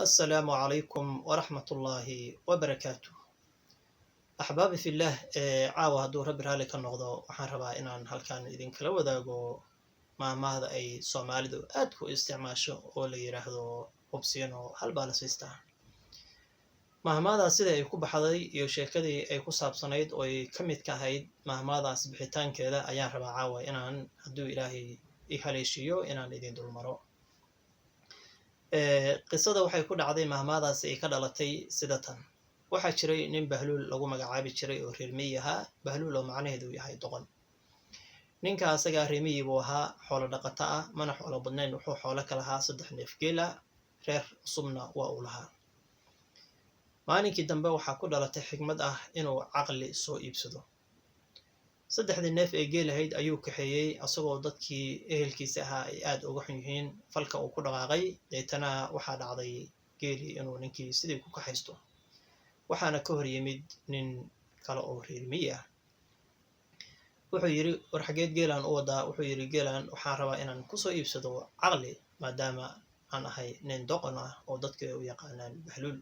Asalaamu calaykum waraxmatullaahi wabarakaatuh. Axbaabi fillaah, caawa hadduu Rabbi raalli ka noqdo, waxaan rabaa inaan halkan idinkala wadaago maahmaahda ay Soomaalidu aad ku isticmaasho oo la yidhaahdo "Hubsiino halbaa la siistaa". Maahmaahdaas sida ay ku baxday iyo sheekadii ay ku saabsanayd oo ay ka midka ahayd maahmaahdaas bixitaankeeda ayaan rabaa caawa inaan, hadduu Ilaahay i haleeshiiyo, inaan idin dulmaro. Qisada waxay ku dhacday, maahmaahdaasi ay ka dhalatay sida tan: waxaa jiray nin Bahluul lagu magacaabi jiray oo reer miyi ahaa. Bahluul oo macnaheedu yahay doqon. Ninka asagaa reer miyi buu ahaa, xoolo dhaqato ah, mana xoolo badnayn. Wuxuu xoolo ka lahaa 3 neef geel ah, reer cusubna waa uu lahaa. Maalinkii dambe waxaa ku dhalatay xigmad ah inuu caqli soo iibsado. Saddexdii neef ee geel ahayd ayuu kaxeeyey, asagoo dadkii ehelkiisa ahaa ay aad uga xun yihiin falka uu ku dhaqaaqay. Deetana waxaa dhacday geelii inuu ninkii sidii ku kaxaysto, waxaana ka hor yimid nin kale oo reer miyi ah. Wuxuu yidhi, "War, xageed geelaan u wadaa?" Wuxuu yidhi, "Geelaan waxaan rabaa inaan kusoo iibsado caqli, maadaama aan ahay nin doqon ah oo dadka ay u yaqaanaan Bahluul."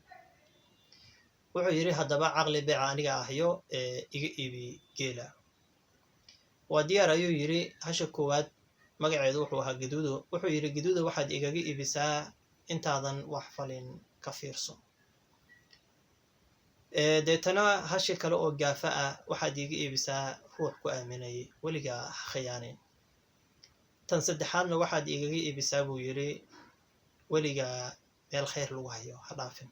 Wuxuu yidhi, "Haddaba caqli beeca aniga ahyo ee iga iibi geela." "Waa diyaar," ayuu yidhi. Hasha koowaad magaceedu wuxuu ahaa Gaduudo. Wuxuu yidhi, "Gaduudo waxaad igaga iibisaa intaadan wax falin ka fiirso." Deetana hashi kale oo Gaafa ah waxaad iiga iibisaa ruux ku aaminay weligaa ha khiyaanin. Tan saddexaadna waxaad igaga iibisaa, buu yidhi, weligaa meel khayr lagu hayo ha dhaafin.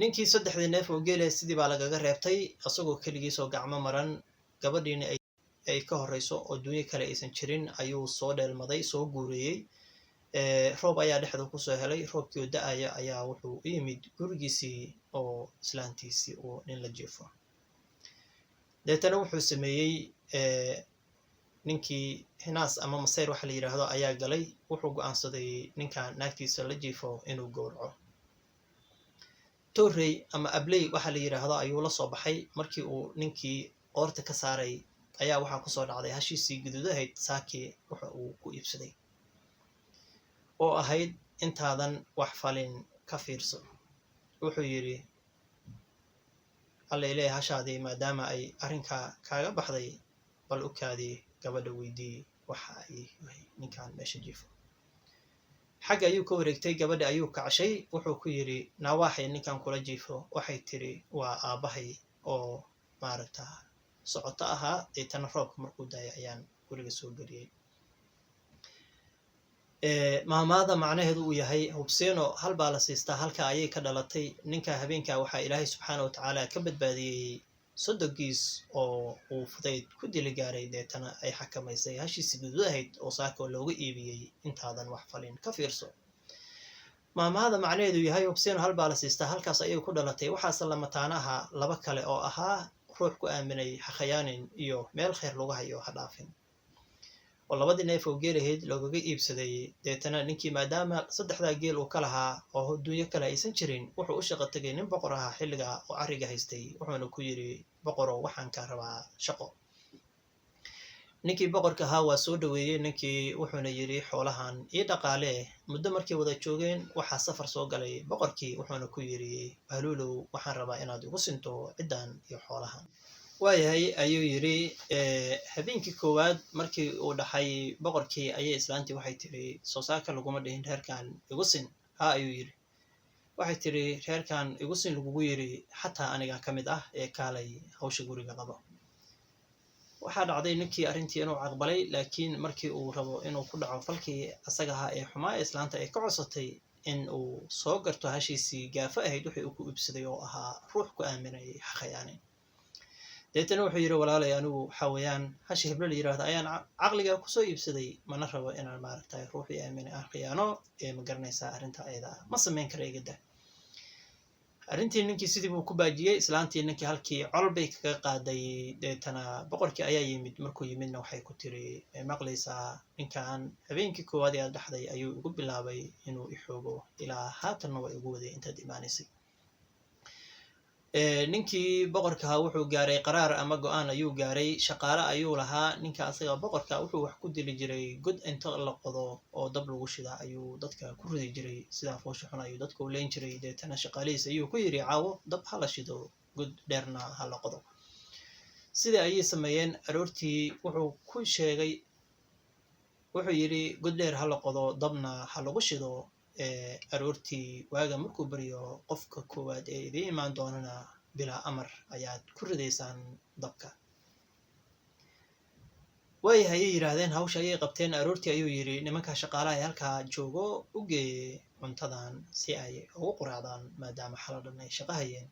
Ninkii saddexdii neef oo geelaya sidii baa lagaga reebtay, isagoo keligiisoo gacmo maran, gabadhiina ay ka horeyso oo dunyo kale aysan jirin, ayuu soo dheelmaday, soo guureeyey. Roob ayaa dhexda kusoo helay. Roobkii oo da-aya ayaa wuxuu u yimid gurigiisii oo islaantiisii uu nin la jiifo. Deetana wuxuu sameeyey ninkii, hinaas ama masayr waxa la yidhaahdo ayaa galay. Wuxuu go'aansaday ninkan naagtiisa la jiifo inuu gowraco. Torrey ama abley waxa la yidhaahdo ayuu la soo baxay. Markii uu ninkii qoorta ka saaray ayaa waxaa kusoo dhacday hashiisii guduudahayd saakii waxa uu ku iibsaday, oo ahayd intaadan wax falin ka fiirso. Wuxuu yidhi, "Alla ilaahay, hashaadii maadaama ay arrinkaa kaaga baxday, bal u kaadii, gabadha weydii waxa ay yahay ninkan meesha jiifo." Xagga ayuu ka wareegtay, gabadha ayuu kacshay. Wuxuu ku yidhi, "Naawaaxay ninkan kula jiifo?" Waxay tiri, "Waa aabbahay oo maaragta socoto ahaa, deetana roobka markuu daayay ayaan guriga soo geliyey." Maahmaahda macnaheedu uu yahay "Hubseeno hal baa la siistaa" halka ayay ka dhalatay. Ninka habeenka waxaa Ilaahay subxaana wa tacaala ka badbaadiyey sodogiis oo uu fudayd ku dili gaaray, deetana ay xakamaysay hashiisi gududahayd oo saaka looga iibiyey intaadan wax falin ka fiirso. Maahmaahda macnaheedu yahay "Hubseeno hal baa la siistaa" halkaas ayay ku dhalatay. Waxaase la mataanaha laba kale oo ahaa ruux ku aaminay ha khayaanin iyo meel khayr lagu hayo ha dhaafin, oo labadii neef oo geelahayd loogaga iibsaday. Deetana ninkii, maadaama saddexdaa geel uu ka lahaa oo dunyo kale aysan jirin, wuxuu u shaqo tegay nin boqor ahaa xilliga oo carriga haystay. Wuxuuna ku yidhi, "Boqorow, waxaan kaa rabaa shaqo." Ninkii boqorka ahaa waa soo dhaweeyey ninkii, wuxuuna yidhi, "Xoolahan ii dhaqaalee." Muddo markay wada joogeen, waxaa safar soo galay boqorkii. Wuxuuna ku yidhi, "Bahluulow, waxaan rabaa inaad igu sinto ciddan iyo xoolahan." "Waayahay," ayuu yidhi. Habeenkii koowaad markii uu dhaxay boqorkii ayay islaantii waxay tiri, "Soo saaka laguma dhihin reerkan igu sin?" "Ha," ayuu yidhi. Waxay tiri, "Reerkan igu sin lagugu yidhi, xataa aniga ka mid ah, ee kaalay hawsha guriga qabo." Waxaa dhacday ninkii arrintii inuu aqbalay, laakiin markii uu rabo inuu ku dhaco falkii asaga ahaa ee xumaa ee islaanta ay ka codsatay, in uu soo garto hashiisii gaafo ahayd wixii uu ku iibsaday oo ahaa ruux ku aaminay ha khayaanin. Deetana wuxuu yidhi, "Walaalay, anigu waxa weeyaan hashi heblo la yidhaahdo ayaan caqliga kusoo iibsaday, mana rabo inaan, maaragtay, ruuxii aaminay aan khiyaano ee ma garanaysaa, arrinta ayada ah ma samayn kara, igada." Arrintii ninkii sidii buu ku baajiyey. Islaantii ninkii halkii col bay kaga qaaday. Deetana boqorkii ayaa yimid. Markuu yimidna waxay ku tiri, "Maqlaysaa? Ninkan habeenkii koowaad ee aad dhexday ayuu igu bilaabay inuu i xoogo, ilaa haatanna waa igu waday intaad imaanaysay." Ninkii boqorka wuxuu gaaray qaraar ama go'aan ayuu gaaray. Shaqaale ayuu lahaa ninka asaga boqorka. Wuxuu wax ku dili jiray god inta la qodo oo dab lagu shida ayuu dadka ku ridi jiray. Sidaa foosha xun ayuu dadka u leyn jiray. Deetana shaqaalihiis ayuu ku yidhi, "Caawo dab ha la shido, god dheerna ha la qodo." Sidii ayay sameeyeen. Aroortii wuxuu ku sheegay, wuxuu yidhi, "God dheer ha la qodo, dabna ha lagu shido. Aroortii waaga markuu baryo, qofka koowaad ee idiin imaan doonana bilaa amar ayaad ku ridaysaan dabka." "Waayahay," ayay yidhaahdeen. Hawsha ayay qabteen. Aroortii ayuu yidhi nimanka shaqaalaha ee halkaa joogo u geeye cuntadan si ay ugu quraacdaan, maadaama xalo dhan ay shaqo hayeen.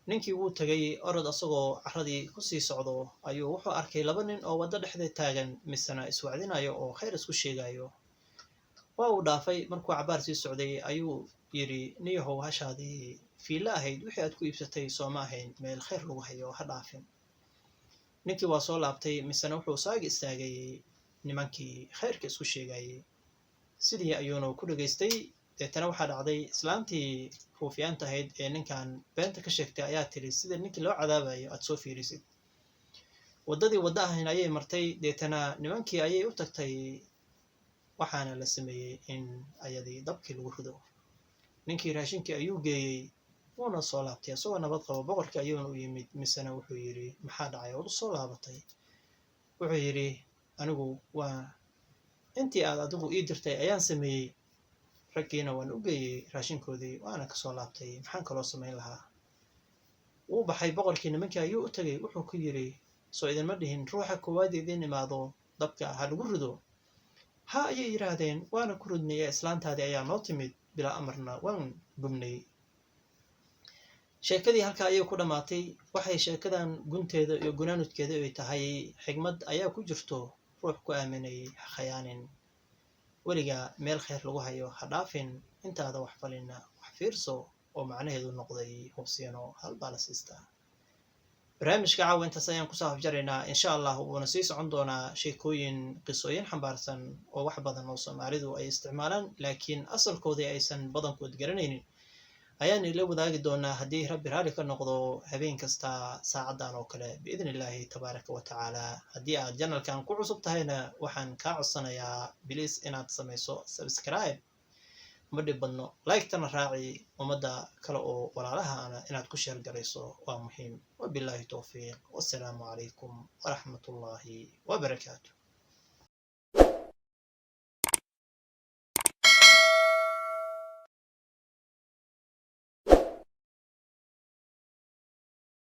Ninkii wuu tagay. Orod asagoo carradii kusii socdo ayuu wuxuu arkay laba nin oo waddo dhexdeed taagan, misena iswacdinayo oo khayr isku sheegayo. Waa uu dhaafay. Markuu cabaar sii socday ayuu yidhi, "Niyahow, hashaadii fiilo ahayd wixii aad ku iibsatay sooma ahayn meel khayr lagu hayo? Ha dhaafin." Ninkii waa soo laabtay, misena wuxuu saag istaagay nimankii khayrka isku sheegayay. Sidii ayuuna ku dhegaystay. Deetana waxaa dhacday, islaantii ruufyaanta ahayd ee ninkan beenta ka sheegtay ayaa tiri, "Sida ninkii loo cadaabayo aad soo fiirisid." Waddadii waddo ahayn ayay martay. Deetana nimankii ayay u tagtay, waxaana la sameeyey in ayadii dabkii lagu rido. Ninkii raashinkii ayuu geeyey, wuuna soo laabtay isagoo nabad qabo. Boqorkii ayuuna u yimid, misena wuxuu yidhi, "Maxaa dhacay ood u soo laabatay?" Wuxuu yidhi, "Anigu waa intii aad adigu ii dirtay ayaan sameeyey, raggiina waan u geeyey raashinkoodii, waana kasoo laabtay. Maxaan kaloo samayn lahaa?" Wuu baxay. Boqorkii nimankii ayuu u tegay. Wuxuu ku yidhi, "Soo idinma dhihin ruuxa koowaad idiin imaado dabka ha lagu rido?" "Ha," ayay yidhaahdeen, "waana ku ridnay, ee islaantaadii ayaa noo timid, bilaa amarna waan gubnay." Sheekadii halkaa ayay ku dhammaatay. Waxay sheekadan gunteeda iyo gunaanudkeeda ay tahay, xigmad ayaa ku jirto: ruux ku aaminay ha khayaanin, weligaa meel khayr lagu hayo ha dhaafin, intaada wax falinna wax fiirso, oo macnaheedu noqday hubsiino hal baa la siistaa. Barnaamijka caawa intaas ayaan kusoo afjaraynaa. Insha Allah wuuna sii socon doonaa sheekooyin, qisooyin xambaarsan oo wax badan oo Soomaalidu ay isticmaalaan laakiin asalkoodii aysan badankood garanaynin ayaan ila wadaagi doonaa, haddii Rabbi raali ka noqdo, habeen kasta saacaddan oo kale, biidni Illaahi tabaaraka wa tacaala. Haddii aad channelkan ku cusub tahayna, waxaan kaa codsanayaa please inaad samayso subscribe, ma dhib badno. Like-tana raaci, ummadda kale oo walaalahana inaad ku share garayso waa muhiim. Wabilaahi towfiiq, wassalaamu calaykum waraxmatullaahi wabarakaatu.